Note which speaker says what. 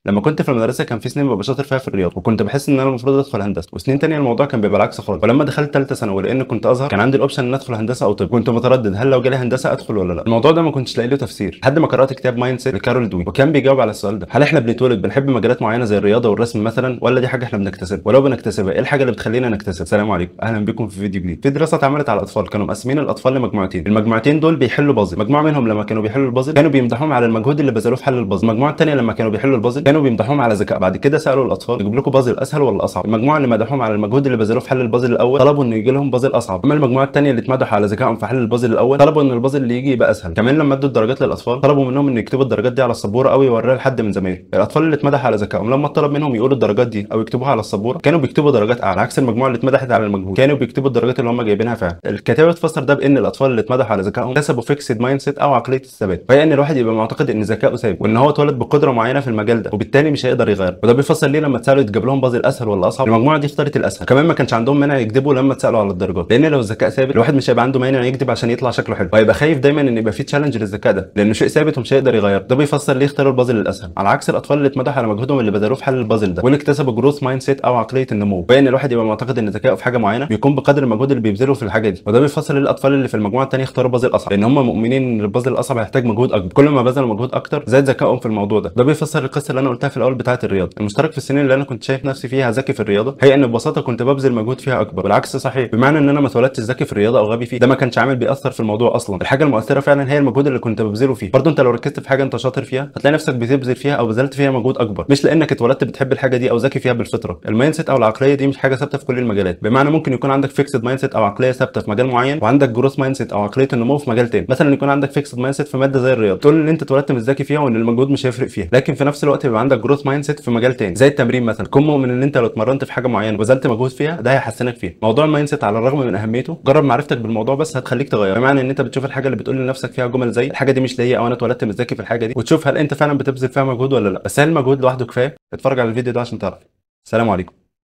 Speaker 1: لما كنت في المدرسة كان في سنين ببقى شاطر فيها في الرياضة وكنت بحس ان انا المفروض ادخل هندسة، وسنين تانية الموضوع كان بيبقى العكس خالص. ولما دخلت ثالثة ثانوي لان كنت ازهر كان عندي ال option ان ادخل هندسة او طب، كنت متردد هل لو جالي هندسة ادخل ولا لا. الموضوع ده ما كنتش لاقي له تفسير لحد ما قرات كتاب Mindset لكارول دويك، وكان بيجاوب على السؤال ده: هل احنا بنتولد بنحب مجالات معينة زي الرياضة والرسم مثلا، ولا دي حاجة احنا بنكتسبها؟ ولو بنكتسبها ايه الحاجة اللي بتخلينا نكتسب؟ السلام عليكم، اهلا بكم في فيديو جديد. في دراسة اتعملت على الاطفال، كانوا مقسمين الاطفال لمجموعتين، المجموعتين دول بيحلوا بازل. مجموعة منهم لما كانوا بيحلوا البازل كانوا بيمدحوهم على المجهود اللي بذلوه في حل البازل، المجموعة الثانية لما كانوا بيحلوا البازل كانوا بيمدحوهم على ذكاء. بعد كده سالوا الاطفال نجيب لكم بازل اسهل ولا اصعب؟ المجموعة اللي مدحوهم على المجهود اللي بذلوه في حل البازل الاول طلبوا انه يجي لهم بازل اصعب، اما المجموعة الثانية اللي اتمدحوا على ذكائهم في حل البازل الاول طلبوا ان البازل اللي يجي يبقى اسهل. كمان لما ادوا الدرجات للاطفال طلبوا منهم ان يكتبوا الدرجات دي على السبوره او يوريها لحد من زمايلهم. الاطفال اللي اتمدح على ذكائهم لما طلب منهم يقولوا الدرجات دي او يكتبوها على السبوره كانوا بيكتبوا درجات اعلى، عكس المجموعة اللي اتمدحت على المجهود كانوا بيكتبوا الدرجات اللي هم جايبينها فعلا. الكتابة تفسر ده بان الاطفال اللي اتمدحوا على ذكائهم اكتسبوا fixed mindset او عقلية الثبات، وهي ان الواحد يبقى معتقد ان ذكائه ثابت وان هو اتولد بقدره معينة في المجال ده وبالتالي مش هيقدر يغير. وده بيفسر ليه لما اتسالوا يتجاب لهم بازل اسهل ولا اصعب المجموعة دي اختارت الاسهل. كمان ما كانش عندهم مانع يكذبوا لما اتسالوا على الدرجات، لان لو الذكاء ثابت الواحد مش هيبقى عنده مانع يكذب عشان يطلع شكله حلو، وهيبقى خايف دايما ان يبقى في challenge للذكاء ده لانه شيء ثابت ومش هيقدر يغير. ده بيفسر ليه اختاروا البازل الاسهل، على عكس الاطفال اللي اتمدحوا على مجهودهم اللي بذلوه في حل البازل ده واللي اكتسبوا growth mindset او عقلية النمو، وهي ان الواحد يبقى معتقد ان ذكائه في حاجة معينة بيكون بقدر المجهود اللي بيبذله في الحاجة دي. وده بيفسر ليه الاطفال اللي في المجموعة الثانية اختاروا بازل اصعب، لان هم مؤمنين ان البازل الاصعب هيحتاج مجهود اكبر، كل ما بذلوا مجهود اكتر زاد ذكائهم في الموضوع ده. ده بيفسر القصة اللي انا قلتها في الاول بتاعه الرياضة. المشترك في السنين اللي انا كنت شايف نفسي فيها ذكي في الرياضة هي ان ببساطة كنت ببذل مجهود فيها اكبر، والعكس صحيح، بمعنى ان انا ما اتولدتش ذكي في الرياضة او غبي فيه، ده ما كانش عامل بيأثر في الموضوع اصلا. الحاجة المؤثرة فعلا هي المجهود اللي كنت ببذله فيه. برضه انت لو ركزت في حاجة انت شاطر فيها هتلاقي نفسك بتبذل فيها او بذلت فيها مجهود اكبر، مش لانك اتولدت بتحب الحاجة دي او ذكي فيها بالفطرة. ال mindset او العقلية دي مش حاجة ثابتة في كل المجالات، بمعنى ممكن يكون عندك fixed mindset او عقلية ثابتة في مجال معين وعندك growth mindset او عقلية النمو في مجال تاني. مثلا يكون عندك fixed mindset في مادة زي الرياضة تقول ان انت اتولدت مش ذكي فيها وان المجهود مش هيفرق فيها، لكن في نفس الوقت يبقى عندك growth mindset في مجال تاني زي التمرين مثلا، كن مؤمن ان انت لو اتمرنت في حاجة معينة وبذلت مجهود فيها ده هيحسنك فيها. موضوع ال mindset على الرغم من اهميته جرب معرفتك بالموضوع بس هتخليك تغير، بمعنى ان انت بتشوف الحاجة اللي بتقول لنفسك فيها جمل زي الحاجة دي مش ليا او انا اتولدت مش ذكي في الحاجة دي، وتشوف هل انت فعلا بتبذل فيها مجهود ولا لا. بس هل المجهود لوحده كفاية؟ اتفرج على الفيديو ده عشان تعرف. السلام عليكم.